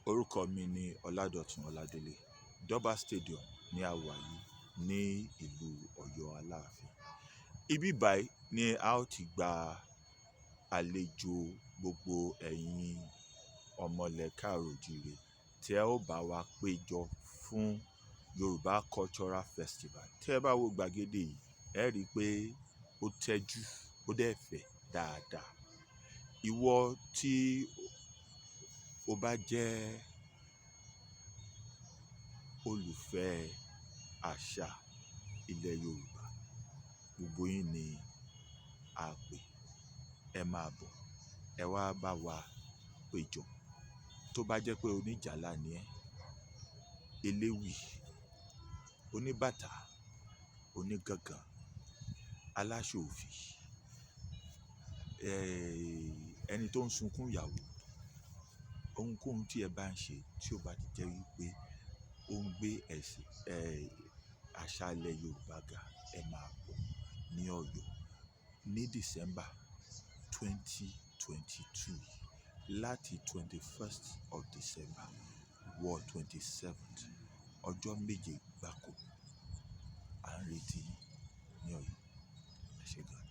Orúkọ mi ni Ọládọ̀tun Ọládélé. Durbar Stadium ní a wà yìí ní ìlú Ọ̀yọ́ Aláàfin. Ibí báyìí ni a ó ti gba àlejò gbogbo ẹ̀yin ọmọlẹ̀ káàárọ̀ oòjíire tí ẹ ó bá wa péjọ fún Yorùbá Cultural Festival. Tí ẹ bá wo gbàgede yìí, ẹ rí i pé ó tẹ́jú, ó dẹ̀ fẹ̀ dáadáa. Ìwọ tí o bá jẹ́ olùfẹ́ àṣà ilẹ̀ Yorùbá, gbogbo yín ni a pè. Ẹ máa bọ̀, ẹ wá bá wa péjọ. Tó bá jẹ́ pé oníjàlá ni ẹ́, eléwì, oníbàtà, onígángan, aláṣọ òfì, ẹni tó ń sunkún ìyàwó, ohunkóhun tí ẹ bá ń ṣe tí ó bá ti jẹ́ wípé ó ń gbé ẹ̀sìn, àṣà ilẹ̀ Yorùbá ga, ẹ máa bọ̀ ní Ọ̀yọ́ ní December 2022, láti 21st of December wọ 27th, ọjọ́ 7 gbáko. À ń retí yín ní Ọ̀yọ́. Ẹ ṣé gan.